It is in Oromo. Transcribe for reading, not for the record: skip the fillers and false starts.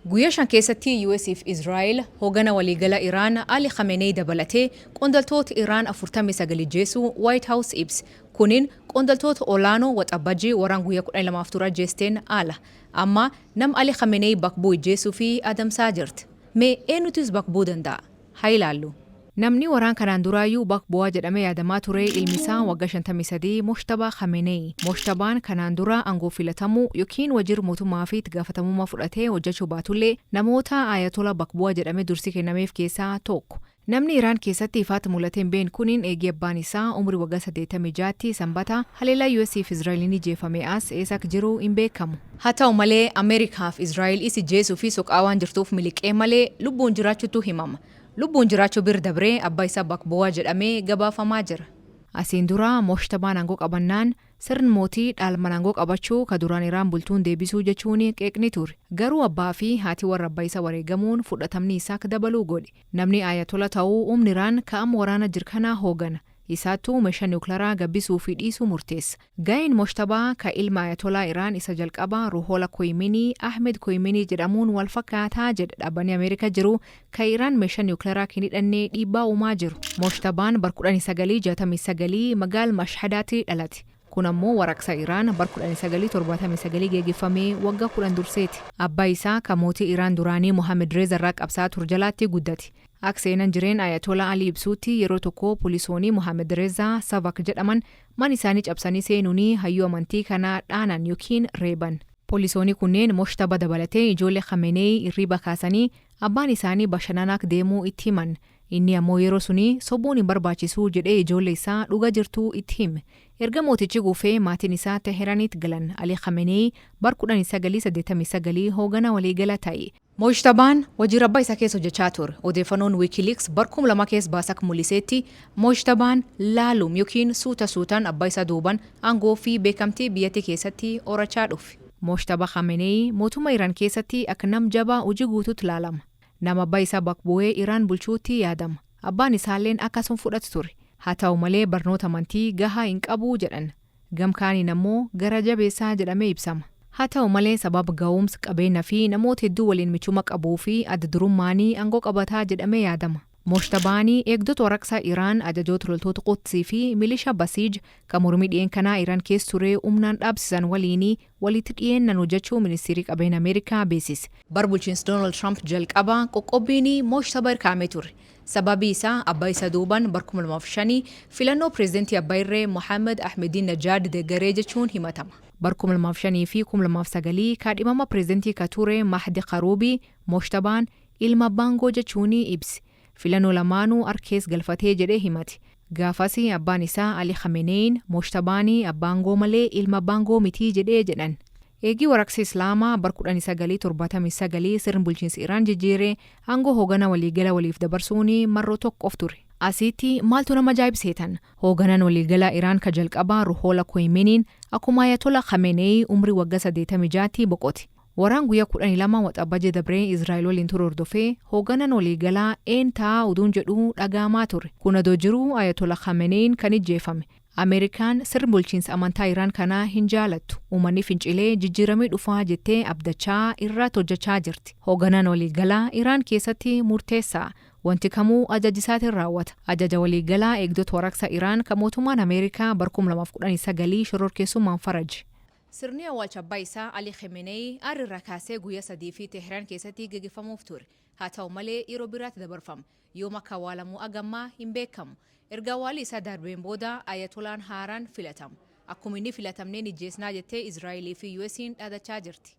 Guyyaa 5 keessatti US fi Israa'el hoogana waliigala Iraan Ali Khamenei dabalatee qondaaltota Iraan 49 ajjeesuu White House ibse. Kunin qondaaltota olaanoo Waxabajjii waraan guyyaa 12 tura ajjeesteen ala. Amma nama Ali Khamenei bakka bu'u ajjeesuu fi adamsaa jirti. Mee eenyutus bakka bu'uu danda'a? Haa ilaallu. Namni waraan kanaan duraayyuu bakka bu'aa jedhamee yaadamaa ture ilmi isaa waggaa 53 Mojtabaa Khamenei. Mojtabaan kanaan dura aangoo filatamuu yookiin wajiira mootummaa fi itti gaafatamummaa fudhatee hojjechuu baatullee, namoota Ayatollah bakka bu'aa jedhamee dursi kennameef keessaa tokko. Namni Iraan keessatti ifaatti mul'atee hin beekne kuniin eegee abbaan isaa umurii waggaa 86tti Sanbata haleellaa US fi Israa'eliin ijjeefame as eessa akka jiru hin beekamu. Haa ta'u malee, Ameerikaa fi Israa'el isa ijjeesuu fi soqaa waan jirtuuf miliqee malee lubbuun jiraachuutu himama. Lubbuun jiraachuu bira dabree abbaa isaa bakka bu'aa jedhamee gabaafamaa jira. Asiin dura Mojtabaan aangoo qabannaan sirni mootii dhaalman aangoo qabachuu ka duraan Iraan bultuun deebisuu jechuun qeeqni ture. Garuu abbaa fi haati warra abbaa isaa wareegamuun fudhatamni isaa akka dabaluu godhe. Namni Ayatollah ta'uu humni Iraan ka'am waraana jirkanaa hoogana. Isaattuu meeshaa niwukilaraa gabbisuu fi dhiisuu murteessa. Ga'een Mojtabaa ka ilma Ayatollah Iraan isa jalqabaa Ruhollah Khomeini Ahmed Khomeini jedhamuun wal fakkaataa jedha dhaabbanni Ameerikaa jiru ka Iraan meeshaa niwukilaraa hin hidhannee dhiibbaa uumaa jiru. Mojtabaan bar 1969 magaala Mashhadaatti dhalate. Kun ammoo waraqsa Iraan bar 1979 geggeeffamee waggaa 10 durseeti. Abbaa isaa ka mootii Iraan duraanii Mohammed Reza irraa qabsaa ture jalaatti guddate. Akka seenan jireen Ayatollah Ali ibsuutti, yeroo tokko poolisoonni Mohammed Reza Savak jedhaman mana isaanii cabsanii seenuun hayyuu amantii kanaa dhaanan yookiin reeban. Poolisoonni kunneen Mojtaba dabalatee ijoollee Khamenei hirriba kaasanii abbaan isaanii bashannanaaf deemuu itti himan. Inni ammoo yeroo suni sobuun hin barbaachisuu jedhee ijoollee isaa dhuga jirtuu itti hime. Erga mootichi gufee maatiin isaa Teheranitti galan. Ali Khamenei bar 1989 hoogana waliigala ta'e. Mojtabaan wajiira abbaa isaa keessa hojjechaa ture. Odeeffannoon Wikileaks bar 2000 keessa baasak mul'iseetti Mojtabaan laalum yookiin suuta suutaan abbaa isaa duuban aangoo fi beekamtii biyyattii keessatti horachaa dhufe. Mojtaba Khamenei mootummaa Iraan keessatti akka nam jabaa hojii guutuutti ilaalama. Nama abbaa isaa bakka bu'ee Iraan bulchuutti yaadama. Abbaan isaalleen akkasuma fudhatu ture. Haa ta'u malee, barnoota amantii gahaa hin qabu jedhan. Gamkaaniin ammoo gara jabeessaa jedhamee ibsama. Haa ta'u malee, sababa ga'umsa qabeenyaa fi namoota hedduu waliin michuma qabuu fi adda durummaanii aangoo qabataa jedhamee yaadama. Mojtabaanii eegdota waraqsaa Iraan, ajajoota loltoota Qudsii fi milishaa Basiij kan mormii dhiyeen kanaa Iraan keessa ture humnaan dhaabsisan waliin walitti dhiyeennan hojjechuu ministeerri qabeenya Ameerikaa beeksise. Bar bulchiinsa Doonaald Tiraamp jalqaba qoqqobbiin Mojtaba irkaamee ture. Sababii isaa abbaa isa duuban bar 2005 filannoo pireezidantii abbaa irree Mohaammed Ahmedinejad deeggaree jechuun himatama. Bar 2005 fi 2009 kaadhimama pireezidantii ka ture Mahdi Karuubii Mojtabaan ilma abbaa jechuun ibsi. Filannoo lamaanuu harkees galfatee jedhee himate. Gaafas abbaan isaa Ali Khamenein Mojtabaanii abbaa malee ilma abbaa mitii jedhee jedhan. Eegii waraqsi Islaamaa bar 1979 sirni bulchiinsa Iraan jijjiiree aangoo hoogana waliigala waliif dabarsuun marroo tokkoof ture. Asitti maaltu nama ajaa'ibseetan? Hooganaan waliigalaa Iraan ka jalqabaa Ruhollah Khomeiniin akkuma Ayatollah Khamenei umrii waggaa 86tti boqote. Waraan guyyaa 12 Waxabajjii dabree Israa'el waliin ture hordofee hooganaan waliigalaa een ta'a oduun jedhu dhaga'amaa ture. Kun adoo jiruu Ayatollah Khameneiin kan ijjeefame. Ameerikaan sirni bulchiinsa amantaa Iraan kanaa hin jaalattu. Uummanni fincilee jijjiiramee dhufaa jettee abdachaa irratti hojjechaa jirti. Hooganaan waliigalaa Iraan keessatti murteessaa. Wanti kamuu ajaja isaatiin raawwata. Ajaja waliigalaa eegdota waraqsa Iraan kan mootummaan Ameerikaa bar 2019 shororkeessummaan faraje. Sirni awwaalcha abbaa isaa Ali Khamenei irraa kaasee guyyaa 3 fi Teheraan keessatti gaggeeffamuuf ture. Haa ta'u malee, yeroo biraatti dabarfama. Yoom akka awwaalamuu agammaa hin beekamu. Erga awwaalli isaa darbeen booda Ayatolaan haaraan filatama. Akkuma inni filatamneen ijjeesnaa jettee Israa'elii fi US'n dhaadachaa jirti.